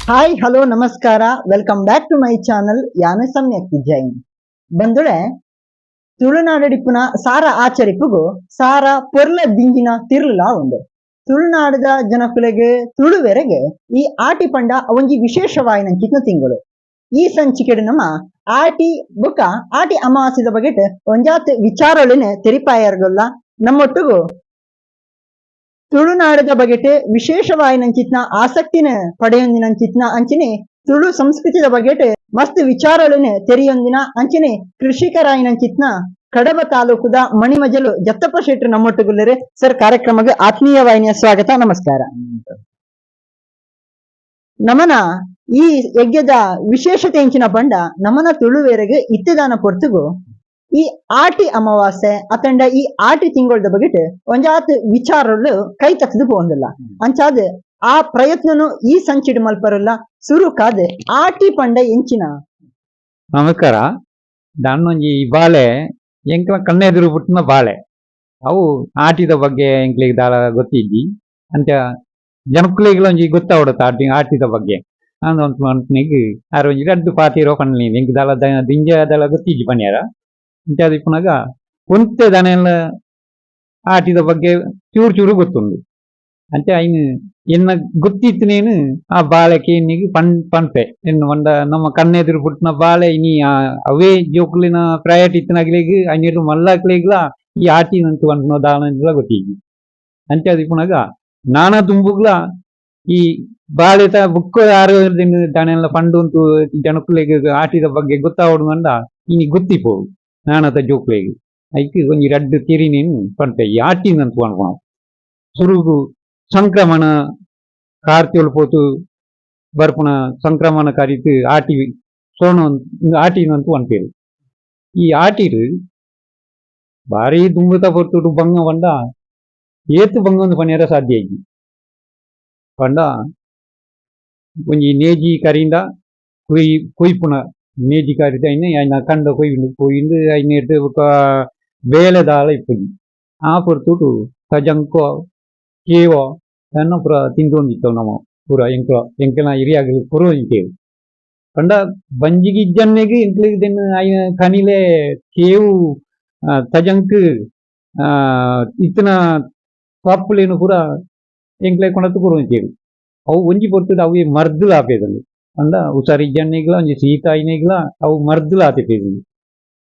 Hi, hello, ನಮಸ್ಕಾರ. Welcome back to my channel. ಯಾನು ಸಮ್ಯಕ್ ಜೈನ್. ಬಂದುಳೆ, ತುಳುನಾಡಡಿಪುನ ಸಾರ ಆಚರಿಪುಗು ಸಾರ ಪೊರ್ಲ ದಿಂಜಿನ ತಿರ್ಲುಲ ಉಂಡು. ತುಳುನಾಡದ ಜನಕುಲೆಗೆ, ತುಳುವೆರೆಗೆ ಈ ಆಟಿ ಪಂಡ ಒಂಜಿ ವಿಶೇಷವಾಯಿನಂಚಿನ ತಿಂಗಳು. ಈ ಸಂಚಿಕೆಡು ನಮ್ಮ ಆಟಿ ಬುಕ್ಕ ಆಟಿ ಅಮಾವಾಸ್ಯದ ಬಗೆಟ್ ಒಂಜಾತ್ ವಿಚಾರೊಲೆನ್ ತೆರಿಪಾಯರ್ಗೊಲ್ಲ. ನಮ್ಮೊಟ್ಟುಗು ತುಳುನಾಡದ ಬಗೆಟ್ ವಿಶೇಷವಾಯಿನಂಚಿತ್ನ ಆಸಕ್ತಿನ ಪಡೆಯೊಂದಿನಂಚಿತ್ನ, ಅಂಚನೆ ತುಳು ಸಂಸ್ಕೃತಿದ ಬಗೆಟ್ ಮಸ್ತ್ ವಿಚಾರೊಲೆನ್ ತೆರಿಯೊಂದಿನ, ಅಂಚನೆ ಕೃಷಿಕರಾಯಿನಂಚಿತ್ನ ಕಡಬ ತಾಲೂಕುದ ಮಣಿಮಜಲು ಜತ್ತಪ್ಪ ಶೆಟ್ರು ನಮ್ಮೊಟ್ಟುಗುಲ್ಲೆರ್. ಸರ್, ಕಾರ್ಯಕ್ರಮಕ್ಕೆ ಆತ್ಮೀಯ ವಾಹಿನಿಯ ಸ್ವಾಗತ, ನಮಸ್ಕಾರ. ನಮನ ಈ ಯಜ್ಞದ ವಿಶೇಷತೆ ಎಂಚಿನ ಪಂಡ, ನಮನ ತುಳುವೇರೆಗೆ ಇತ್ತೆದಾನ ಪೊರ್ತುಗು ಈ ಆಟಿ ಅಮಾವಾಸ್ಯೆ ಅತಂಡ ಈ ಆಟಿ ತಿಂಗಳದ ಬಗೆಟ್ ಒಂಜಾತ್ ವಿಚಾರಲು ಕೈ ತಕ್ಕದು ಪೋಂದಿಲ್ಲ. ಅಂಚಾದ್ ಆ ಪ್ರಯತ್ನನು ಈ ಸಂಚಿಡ್ ಮಲ್ಪರಲ್ಲ. ಸುರುಕಾದ್ ಆಟಿ ಪಂಡ ಎಂಚಿನ? ನಮಸ್ಕಾರ. ದಾನ್ನೊಂಜಿ ಈ ಬಾಳೆ ಎಂಕ್ಲ ಕಣ್ಣೆದುರು ಪುಟ್ಟಿನ ಬಾಳೆ. ಅವು ಆಟಿದ ಬಗ್ಗೆ ಎಂಕ್ಲೆಗ್ ದಾಲ ಗೊತ್ತಿಜ್ಜಿ. ಅಂಚ ಜನಕುಲೆಗ್ಲ ಒಂಜಿ ಗೊತ್ತಾವಡತ್ತ ಆಟಿ ಆಟಿದ ಬಗ್ಗೆ ಅಂದ್ ಮನ್ಪುನೆಗ್ ಆರ್ ಒಂಜಿ ರಡ್ಡ್ ಪಾತೆರೊ ಪನ್ಲೆ. ಎಂಕ್ ದಾಲ ದಿಂಜ ದಾಲ ಗೊತ್ತಿಜ್ಜಿ ಪನ್ಯಾರ. ಅಂಚಾದ್ ಇಪ್ಪುನಗ ಒಂತೆ ದಾನೆಲ ಆಟಿದ ಬಗ್ಗೆ ಚೂರು ಚೂರು ಗೊತ್ತುಂಡು. ಅಂಚ ಐನ್ ಎನ್ನ ಗೊತ್ತಿತ್ತನೇನು ಆ ಬಾಳೆ ಕೇನಿಗ್ ಪನ್ಪೆ. ಎನ್ನು ಪಂಡ ನಮ್ಮ ಕಣ್ಣೆದುರು ಪುಟ್ಟಿನ ಬಾಳೆ. ಇನಿ ಅವೇ ಜೋಕುಲಿನ ಪ್ರಾಯಟ್ ಇತ್ತಿನಕ್ಲೆಗ್, ಐನೆರ್ದ್ ಮಲ್ಲಕ್ಲೆಗ್ಲ ಈ ಆಟಿನಂತ ಪನ್ಪುನ ದಾಲ ಗೊತ್ತಿಜ್ಜಿ. ಅಂಚಾದ್ ಇಪ್ಪುನಗ ನಾನ ದುಂಬುಗ್ಲ ಈ ಬಾಳೆತ ಬುಕ್ಕ ಆರು ದಾನೆಲ್ಲ ಪಂಡುಂತು ಜನಕುಲೆಗ್ ಆಟಿದ ಬಗ್ಗೆ ಗೊತ್ತಾವೊಡು ಪಂಡ ಇನಿ ಗೊತ್ತಿಪೋವು ನಾನತ ಜೋಕುಲೆಗ್. ಐಕ್ ಒಂಜಿ ರಡ್ಡ್ ತೆರಿನೇನ್ ಪನ್ಪೆ. ಈ ಆಟಿನಂತ ಪನ್ಪುನವು ಸುರುಗು ಸಂಕ್ರಮಣ ಕಾರ್ತಿಯೊಲು ಪೋತು ಬರ್ಪುನ ಸಂಕ್ರಮಣ ಕರಿತು ಆಟಿ ಸೋಣ ಆಟಿನಂತ ಪನ್ಪೆರ್. ಈ ಆಟಿಡ್ ಬಾರಿ ದುಂಬುತ ಪೊರ್ತುಡು ಬಂಗ ಪಂಡ ಏತ್ ಬಂಗ ಪನ್ಯರ ಸಾಧ್ಯ ಇಜ್ಜಿ. ಪಂಡ ಒಂಜಿ ನೇಜಿ ಕರಿಂಡ ಕುಯ್ ಕುಯ್ಪುನ ನೇಜಿ ಕರಿತ ಐನ್ ಐನ ಕಂಡ ಕೊಯ್ಯುಂಡು ಕೊಯ್ಯುಂಡು ಐನೆರ್ದ್ ಬೊಕ ಬೇಲೆ ದಾಲ ಇಪ್ಪುಜಿ. ಆ ಪೊರ್ತುಡು ತಜಂಕೋ ಕೇವೋ ಎನ್ನ ಪೂರ ತಿಂದೊಂದಿತ್ತವು ನಮ ಪೂರ. ಎಂಕ್ಲ ಎಂಕಲ್ನ ಹಿರಿಯಾಗ್ ಕೊರೊಂದಿತ್ತೆರ್. ಪಂಡ ಬಂಜಿಗ್ ಇಜ್ಜನ್ನೆಗ್ ಎಂಕ್ಲೆಗ್ ದೆನ್ ಐನ ಕನಿಲೆ ಕೇವು, ತಜಂಕ್ ಇತ್ತಿನ ತಪ್ಪುಲೆನ್ ಪೂರ ಎಂಕ್ಲೆಗ್ ಕೊನತ್ ಕೊರೊಂದಿತ್ತೆರ್. ಅವು ಒಂಜಿ ಪೊರ್ತುಡು ಅವು ಮರ್ದ್ಲ ಆಪೆದುಂಡು. ಪಂಡ ಹುಷಾರ್ ಇಜ್ಜನ್ನೆಗ್ಲ, ಒಂಜಿ ಶೀತ ಆಯಿನೆಗ್ಲ ಅವು ಮರ್ದ್ಲ ಆತಿಪ್ಪೆದುಂಡು.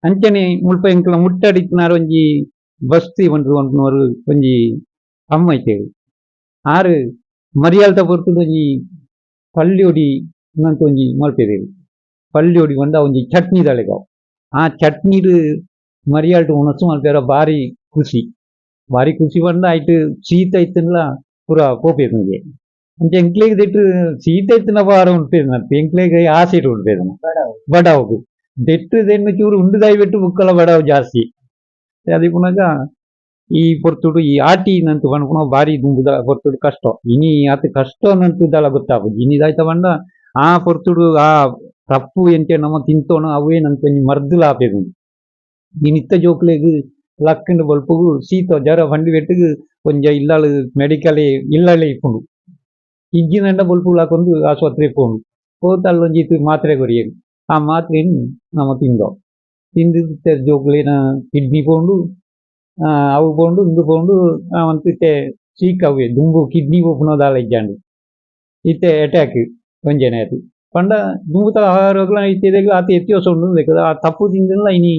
ಅಂಚನೆ ಮುಲ್ಪ ಎಂಕಲ್ನ ಮುಟ್ಟಡ್ ಇತ್ತಿನಾರ್ ಒಂಜಿ ಬಸ್ತಿ ಪಂಡ್ದ್ ಪನ್ಪುನವರು ಒಂಜಿ ಅಮ್ಮ ಇತ್ತೆರ್. ಆರ್ ಮರಿಯಾಲ್ದ ಪೊರ್ತುಡು ಒಂಜಿ ಪಲ್ಯೊಡಿ ಉಂದಂತ ಒಂಜಿ ಮಲ್ಪೆದೆರ್. ಪಲ್ಯೊಡಿ ಪಂಡ ಒಂಜಿ ಚಟ್ನಿ ದಲೆಕ. ಆ ಚಟ್ನಿಡ್ ಮರಿಯಾಲ್ಡ್ ಉಣಸು ಮಲ್ಪೆರ ಬಾರಿ ಖುಷಿ, ಬಾರಿ ಖುಷಿ. ಪಂಡ ಐಟ್ ಶೀತ ಇತ್ತ್ಂಡಲ ಪೂರ ಪೋಪೆದುಂಗೆ. ಅಂಚ ಎಂಕ್ಲೆಗ್ ದೆಟ್ ಶೀತ ಇತ್ತಿನ ಬಾರ ಉಂಪೆದ್ನ ಎಂಕ್ಲೆಗ್ ಆಸೆಡ್ ಉಂಪೆದನ ಬಡಾವುಗು ದೆಟ್ಟು ದೆನ್ನು ಚೂರು ಉಂಡುದಾಯಿ ಬೆಟ್ಟು ಬುಕ್ಕಲ ಬಡಾವು ಜಾಸ್ತಿ ಅದಿಪ್ಪುನಗ. ಈ ಪೊರ್ತುಡು ಈ ಆಟಿ ನಂತು ಪನ್ಪುನ ಬಾರಿ ದುಂಬುದ ಪೊರ್ತುಡು ಕಷ್ಟ. ಇನಿ ಆತ್ ಕಷ್ಟ ನಂತು ದಾಲ ಗೊತ್ತಾಪುಜಿ. ಇನಿ ದಾಯ್ತ ಪಂಡ ಆ ಪೊರ್ತುಡು ಆ ತಪ್ಪು ಎಂಚ ನಮ ತಿಂತೋಣ ಅವೇ ನಂಕ್ ಒಂಜಿ ಮರ್ದ್ಲ ಆಪೆದುಂಡು. ಇನಿತ್ತ ಜೋಕ್ಲೆಗ್ ಲಕ್ಕಂಡ ಬೊಲ್ಪುಗು ಶೀತ ಜ್ವರ ಪಂಡಿ ಬೆಟ್ಟುಗು ಒಂಜ ಇಲ್ಲಲ್ ಮೆಡಿಕಲ್ ಇಲ್ಲಲೇ ಇಪ್ಪುಂಡು. ಇಜ್ಜಿನಂಡ ಬೊಲ್ಪು ಲಾಕೊಂದು ಆಸ್ಪತ್ರೆ ಪೋಂಡು ಪೋತು ಅಲ್ಲೊಂಜಿ ಇತ್ ಮಾತ್ರೆ ಕೊರಿಯೆರ್. ಆ ಮಾತ್ರೆನ್ ನಮ ತಿಂದೋ. ತಿಂದು ಇತ್ತೆ ಜೋಕ್ಲೆನ ಕಿಡ್ನಿ ಪೋಂಡು, ಅವು ಪೋಂಡು, ಉಂದು ಪೋಂಡು. ಒಂತೆ ಇತ್ತೆ ಸೀಕ್ ಅವೇ. ದುಂಬು ಕಿಡ್ನಿ ಪೋಪುನ ದಾಲ ಇಜ್ಜಾಂಡ್, ಇತ್ತೆ ಅಟ್ಯಾಕ್ ಒಂಜನೆ ಆತು. ಪಂಡ ದುಂಬುತ ಆಹಾರಗ್ಲ ಇತ್ತೆದೆಗ್ಲ ಆತ್ ವ್ಯತ್ಯಾಸ ಉಂಡು ಲೆಕ್ಕದ. ಆ ತಪ್ಪು ತಿಂದಿಲ್ಲ ಇನಿ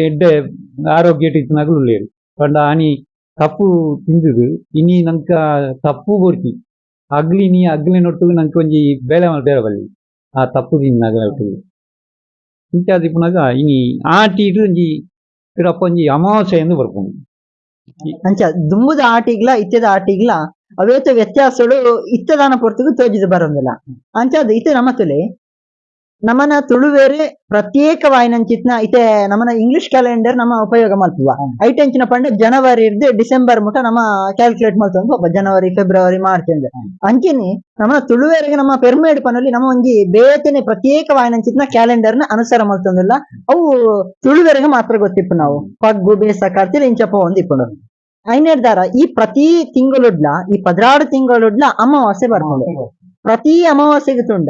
ಎಡ್ಡೆ ಆರೋಗ್ಯ ಇತ್ತಿನಕುಲು ಉಲ್ಲೆರ್. ಪಂಡ ಆನಿ ತಪ್ಪು ತಿಂದುದು ಇನಿ ನಂಕ ತಪ್ಪು ಬೊರ್ಚಿ. ಅಗ್ಲಿ ಇನಿ ಅಗ್ಲಿನೊಟ್ಟುಗು ನಂಕ್ ಒಂಜಿ ಬೇಲೆ ಮಲ್ಪೆರೆ ಬಲ್ಲಿ ಆ ತಪ್ಪು ತಿನ್ನಗಲೊಟ್ಟುಗು. ಇಂಚಾದ್ ಇಪ್ಪುನಗ ಇನಿ ಆಟಿಡ್ ಒಂಜಿ ಪಿರಪ ಒಂಜಿ ಅಮಾವಾಸ್ಯೆ ಎಂದು ಬರ್ಪುಂಡು. ಅಂಚ ದುಂಬುದ ಆಟಿಗ್ಲ ಇತ್ತೆದ ಆಟಿಗ್ಲ ಅವೇತ ವ್ಯತ್ಯಾಸಗಳು ಇತ್ತದಾನ ಪೊರ್ತುಗು ತೋಜಿದ್ ಬರೋದಿಲ್ಲ. ಅಂಚಾದ್ ಇತ್ತೆ ನಮ್ಮ ತುಲೆ ನಮನ ತುಳುವೇರೆ ಪ್ರತ್ಯೇಕವಾಯಿನಂಚಿತ್ನ ಇತ್ತೆ ನಮನ ಇಂಗ್ಲಿಷ್ ಕ್ಯಾಲೆಂಡರ್ ನಮ್ಮ ಉಪಯೋಗ ಮಲ್ಪುವ. ಐಟ್ ಎಂಚಿನ ಪಂಡ ಜನವರಿ ಇರ್ದ್ ಡಿಸೆಂಬರ್ ಮುಟ ನಮ್ಮ ಕ್ಯಾಲ್ಕುಲೇಟ್ ಮಲ್ತೊಂದು ಪೋಪ, January, February, March ಅಂದ್. ಅಂಚೆನೆ ನಮ್ಮ ತುಳುವೇರೆಗೆ ನಮ್ಮ ಪೆರ್ಮೇಡ್ ಪನೊಲಿ ನಮ್ಮ ಒಂಜಿ ಬೇತೆನೆ ಪ್ರತ್ಯೇಕವಾಯಿನಂಚಿತ್ನ ಕ್ಯಾಲೆಂಡರ್ ನ ಅನುಸಾರ ಮಲ್ತೊಂದಿಲ್ಲ. ಅವು ತುಳುವೆರೆಗೆ ಮಾತ್ರ ಗೊತ್ತಿಪ್ಪು. ನಾವು ಪಗ್ಗು ಬೇಸ ಕಾರ್ತಿಲ್ ಇಂಚ ಪೋವೊಂದಿಪ್ಪುಂಡು. ಐನೆರ್ದಾರ ಈ ಪ್ರತಿ ತಿಂಗಳುಡ್ಲ, ಈ 12 ತಿಂಗಳುಡ್ಲ ಅಮಾವಾಸ್ಯೆ ಬರ್ಪುಂಡು. ಪ್ರತಿ ಅಮಾವಾಸ್ಯೆಗೆ ತುಂಡ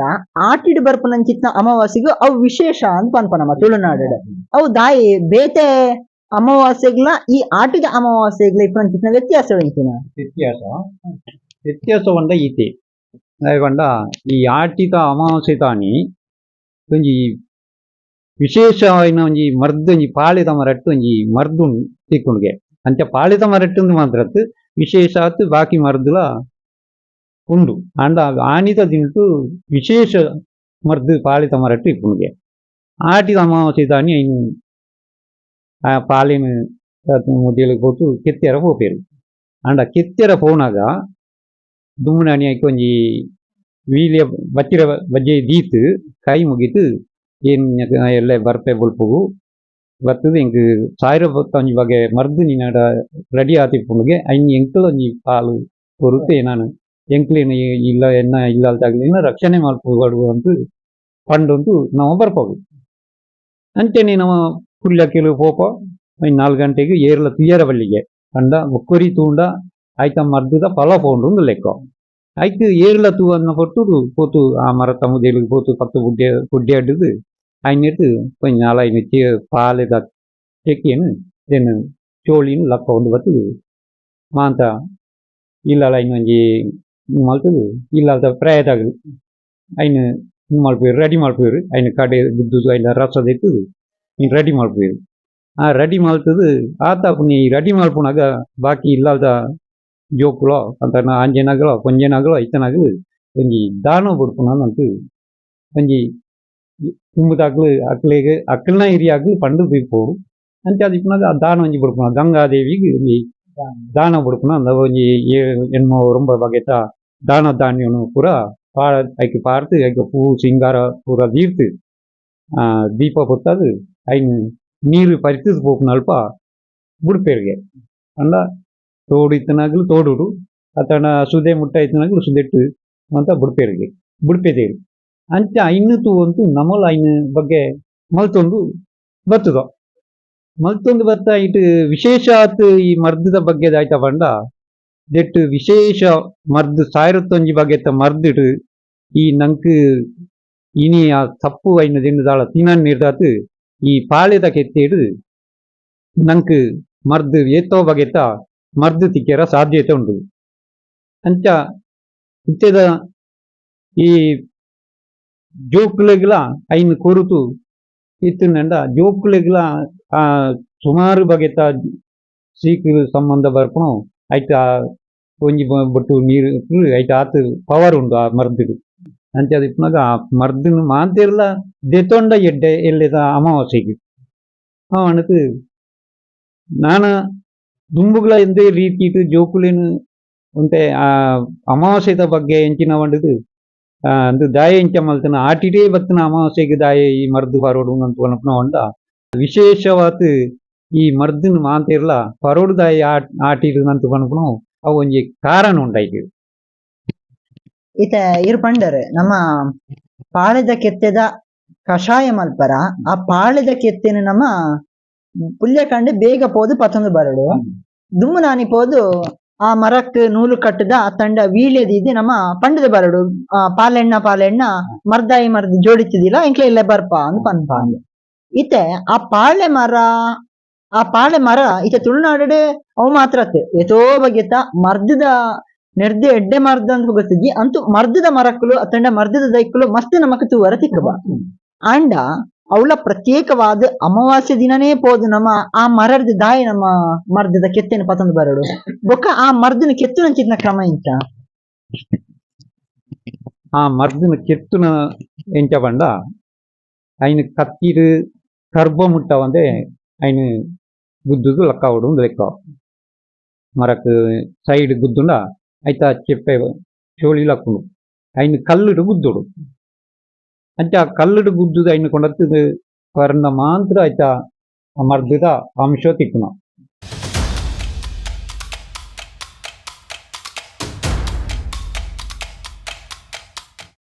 ಆಟಿಡ್ ಬರ್ಪುನಂಚಿತ್ನ ಅಮಾವಾಸ್ಯೆಗ್ ಅವು ವಿಶೇಷ ಅಂತ ಪನ್ಪ ನಮ್ಮ ತುಳುನಾಡು. ಅವು ದಾಯಿ ಬೇತೆ ಅಮಾವಾಸ್ಯೆಗ್ಲ ಈ ಆಟಿದ ಅಮಾವಾಸ್ಯೆಗ್ಲ ಇಪ್ಪುನಂಚಿತ್ನ ವ್ಯತ್ಯಾಸ ಎಂಚಿನ? ವ್ಯತ್ಯಾಸ ವ್ಯತ್ಯಾಸ ಪಂಡ ಈತೆ ದಾಯೆ ಪಂಡ ಈ ಆಟಿದ ಅಮಾವಾಸ್ಯೆ ತಾನಿ ಒಂಜಿ ವಿಶೇಷವಾಯಿನ ಒಂಜಿ ಮರ್ದ್ ಒಂಜಿ ಪಾಳೆದ ಮರಟ್ ಒಂಜಿ ಮರ್ದ್ ತಿಕ್ಕುಂಡುಗೆ. ಅಂಚ ಪಾಳೆದ ಮರಟ್ ಮಾತ್ರ ಅತ್ತ್, ವಿಶೇಷ ಆತ್ ಬಾಕಿ ಮರ್ದುಲ ಉಂಡು. ಆಂಡ ಆನಿದ ದಿನಟು ವಿಶೇಷ ಮರ್ದ್ ಪಾಳೆದ ಮರಟ್ ಇಪ್ಪುಂಡುಗೆ. ಆಟಿದ ಅಮಾವಾಸ್ಯೆ ತಾನಿ ಐನ್ ಆ ಪಾಲೆನ್ ಮುದೆಲ್ ಪೋತು ಕೆತ್ತೆರ ಪೋಪೆರ್. ಆಂಡ ಕೆತ್ತೆರ ಪೋನಾಗ ದುಮ್ಮುನಾನಿ ಐಕ್ ಒಂಜಿ ವೀಲ್ಯ ಬಚ್ಚಿರ ಬಜ್ಜೆ ದೀತ್ ಕೈ ಮುಗಿತು ಏನ್ ಎಲ್ಲೆ ಬರ್ಪೆ ಬೊಲ್ಪುಗು ಬತ್ತುದು ಎಂಕ್ ಸಾವಿರ ಒಂಜಿ ಬಗೆ ಮರ್ದ್ ನಿನ್ನಡ ರೆಡಿ ಆತಿಪ್ಪುಂಡುಗೆ, ಐನ್ ಎಂಕುಲ ಒಂಜಿ ಪಾಲು ಕೊರುತೆ ನಾನು ಎಂಕ್ಲೆನ ಇಲ್ಲ ಎನ್ನ ಇಲ್ಲಲ್ದಾಗ್ಲಿನ ರಕ್ಷಣೆ ಮಲ್ಪುಗಡು ಅಂತ ಪಂಡೊಂದು ನಮ ಬರ್ಪವು. ಅಂಚನೆ ನಮ ಪುಲ್ಯಕಿಲು ಪೋಪ 4 ಗಂಟೆಗೆ ಏರ್ಲ ತುಯ್ಯರ ಬಲ್ಲಿಗೆ ಪಂಡ ಒಕ್ಕೊರಿ ತೂಂಡ ಐತ ಮರ್ದುದ ಫಲ ಪೋಂಡು ಲೆಕ್ಕ ಐಕ್ ಏರ್ಲ ತೂವನ್ನ ಪೊಟ್ಟು ಪೋತು ಆ ಮರತ ಮುದೆಲಿಗೆ ಪೋತು ಪತ್ತು ಬುಡ್ಡೆ ಬುಡ್ಡೆ ಅಡ್ಡುದು ಐನೆಟ್ ಒಂಜಿ ನಾಲೈನು ಪಾಲೆದ ಚೆಕ್ಕಿನ್ then ಚೋಳಿನ್ ಲಕ್ಕ ಒಂದು ಬತ್ತುದು ಮಾಂತ ಇಲ್ಲಲ ಐನ್ ಒಂಜಿ ಮಲ್ತುದು ಇಲ್ಲದ ಪ್ರಾಯದಾಗಲು ಐನ್ ಮಲ್ಪುವೆರ್ ರೆಡಿ ಮಲ್ಪುವೆರ್. ಐನ್ ಕಡೆ ಗುದ್ದುದು ಐನ ರಸ ದೆತ್ತುದು ಇನ್ ರೆಡಿ ಮಲ್ಪುವೆರ್. ಆ ರೆಡಿ ಮಲ್ತುದು ಆತ ಪುನಿ ರೆಡಿ ಮಲ್ಪುನಗ ಬಾಕಿ ಇಲ್ಲದ ಜೋಕುಲೋ ಅಂತ ಆಂಜೆನಾಗಲೋ ಪೊಂಜೆನಾಗಲೋ ಐತನಾಗಲು ಒಂಜಿ ದಾನ ಬುಡ್ಪುನ ಅಂತು ಒಂಜಿ ತುಂಬುದಾಕ್ಲು ಅಕ್ಲೆಗ್ ಅಕ್ಲ್ನ ಹಿರಿಯಾಗ್ಲು ಪಂಡು ದೀಪೋಡು. ಅಂಚ ಆದಿಪ್ಪುನಗ ಆ ದಾನ ಒಂಜಿ ಬುಡ್ಪುನ ಗಂಗಾದೇವಿಗ್ ಒಂಜಿ ದಾನ ಬುಡ್ಪುನ ಅಂದ ಒಂಜಿ ಎಣ್ಮ ಒರುಂಬ ಬಗೆತ ದಾನ ಧಾನ್ಯನು ಪೂರ ಪಾ ಐಕ್ ಪಾರ್ತ್ ಐಕ್ ಪೂ ಸಿಂಗಾರ ಪೂರ ದೀರ್ತ್ ದೀಪ ಪೊತ್ತದು ಐನ್ ನೀರು ಪರಿತುದು ಪೋಪುನ ಅಲ್ಪ ಬುಡ್ಪೆರ್ಗೆ. ಪಂಡ ತೋಡು ಇತ್ತನಾಗ್ಲು ತೋಡುಡು ಅತ್ತಂಡ ಸುದೆ ಮುಟ್ಟ ಇತ್ತನಾಗ್ಲು ಸುದೆಟ್ಟು ಅಂತ ಬುಡ್ಪೆರ್ಗೆ ಬುಡ್ಪೆದೇರು. ಅಂಚ ಐನ್ ತೂವಂತು ನಮಲ ಐನ್ ಬಗ್ಗೆ ಮಲ್ತೊಂದು ಬತ್ತುದ ಮಲ್ತೊಂದು ಬತ್ತ ಇಟ್ಟು ವಿಶೇಷ ಆತ್ ಈ ಮರ್ದದ ಬಗ್ಗೆ ಆಯ್ತ ಪಂಡ ದೆಟ್ಟು ವಿಶೇಷ ಮರ್ದ್ ಸಾವಿರತ್ತೊಂಜಿ ಬಗೆತ ಮರ್ದಿಡು ಈ ನಂಕ್ ಇನಿ ಆ ತಪ್ಪು ಐನ ದಿನದಾಳ ತಿನ್ನನ್ ನೀರ್ದಾತ್ ಈ ಪಾಳೆದ ಕೆತ್ತೇಡು ನಂಕ್ ಮರ್ದ್ ಏತೋ ಬಗೆತ ಮರ್ದ್ ತಿಕ್ಕೆರ ಸಾಧ್ಯತೆ ಉಂಟು. ಅಂಚ ಇತ್ತೆದ ಈ ಜೋಕುಲೆಗ್ಲ ಐನ್ ಕೊರುತು ಇತ್ತುಂಡ ಜೋಕುಲೆಗ್ಲ ಆ ಸುಮಾರು ಬಗೆತ ಸೀಕು ಸಂಬಂಧ ಬರ್ಪುನು ಐತ ಒಂಜಿ ಬೊಟ್ಟು ನೀರು ಐತ ಆತ್ ಪವರ್ ಉಂಡು ಆ ಮರ್ದುಡು. ಅಂಚ ಇಪ್ಪುನಗ ಆ ಮರ್ದನ್ ಮಾಂತೆರ್ಲ ದೆತೊಂಡ ಎಡ್ಡೆ ಎಲ್ಲೆದ ಅಮಾವಾಸ್ಯೆಗ್ ಅವನಕ್ ನಾನ ದುಂಬುಗ್ಲ ಎಂದೇ ರೀತಿಟ್ ಜೋಕುಲೆನ್ ಒಂತೆ ಆ ಅಮಾವಾಸ್ಯೆದ ಬಗ್ಗೆ ಎಂಚಿನ ಪಂಡುದು ಅಂದು ದಾಯೆ ಎಂಚ ಮಲ್ತನ ಆಟಿಡೇ ಬತ್ತಿನ ಅಮಾವಾಸ್ಯೆಗ್ ದಾಯೆ ಈ ಮರ್ದು ಪರೋಡು ಅಂತ ಪನ್ಪುನ ಉಂಡ ವಿಶೇಷವಾತ್ ಈ ಮರ್ದನ್ ಮಾಂತೆರ್ಲ ಪರೋಡು ದಾಯೆ ಆಟಿಡ್ ಅಂತ ಪನ್ಪುನ ಅವು ಒಂಜಿ ಕಾರಣ ಉಂಡು ಐಕ್. ಇತ್ತೆ ಇರ್ ಪಂಡರ್ ನಮ್ಮ ಪಾಳೆದ ಕೆತ್ತೆದ ಕಷಾಯ ಮಲ್ಪರ ಆ ಪಾಳೆದ ಕೆತ್ತೆನ ನಮ್ಮ ಪುಲ್ಯಕಾಂಡೆ ಬೇಗ ಪೋದು ಪತೊಂದು ಬರಡು ದುಮ್ಮು ನಾನಿ ಪೋದು ಆ ಮರಕ್ ನೂಲು ಕಟ್ಟದ ಆ ತಂಡ ವೀಳ್ಯದಿದ್ದು ನಮ್ಮ ಪಂಡದ ಬರಡು ಆ ಪಾಲೆಣ್ಣ ಪಾಲೆಣ್ಣ ಮರ್ದಾಯಿ ಮರ್ದ್ ಜೋಡಿತಿದಿಲ್ಲ ಎಂಕ್ಲೆ ಇಲ್ಲ ಬರ್ಪ ಅಂದ್ ಪನ್ಪ ಅಂದ್. ಇತ್ತೆ ಆ ಪಾಳೆ ಮರ ಆ ಪಾಳೆ ಮರ ಇತ್ತೆ ತುಳುನಾಡು ಅವು ಮಾತ್ರ ಅತ್ತೆ ಏತೋ ಬಗೆತ ಮರ್ದದ ನೆರ್ದೆ ಎಡ್ಡೆ ಮರ್ದ ಅಂತ ಗೊತ್ತಿದ್ದಿ ಅಂತೂ ಮರ್ದದ ಮರಕ್ಕಲು ಅತ್ತಂಡ ಮರ್ದದ ದೈಕ್ಕಲು ಮಸ್ತ್ ನಮಕ್ ತೂವರ ತಿಕ್ಕಬ. ಆಂಡ ಅವಳ ಪ್ರತ್ಯೇಕವಾದ ಅಮಾವಾಸ್ಯೆ ದಿನನೇ ಪೋದು ನಮ್ಮ ಆ ಮರದ ದಾಯಿ ನಮ್ಮ ಮರ್ದದ ಕೆತ್ತೇನ ಪತಂದು ಬರಡು ಬೊಕ್ಕ ಆ ಮರ್ದನ ಕೆತ್ತುನಂಚಿತ್ನ ಕ್ರಮ ಎಂಚ? ಆ ಮರ್ದನ ಕೆತ್ತುನ ಎಂಚ ಪಂಡ ಐನ್ ಕತ್ತಿಡ್ ಕರ್ಬ ಮುಟ್ಟ ಒಂದೆ ಐನ್ ಗುದ್ದುದು ಲಕ್ಕಾವೊಡು ಉಂದು ಲೆಕ್ಕ ಮರಕ್ ಸೈಡ್ ಗುದ್ದುಂಡ ಐತ ಚೆಪ್ಪೆ ಚೋಳಿ ಲಕ್ಕುಂಡು ಐನ್ ಕಲ್ಲುಡು ಗುದ್ದುಡು. ಅಂಚ ಕಲ್ಲುಡು ಗುದ್ದುದು ಐನ್ ಕೊಂಡತ್ತದು ಪರ್ಂಡ ಮಾತ್ರ ಐತ ಮರ್ದದ ಅಂಶ ತಿಕ್ಕುನ.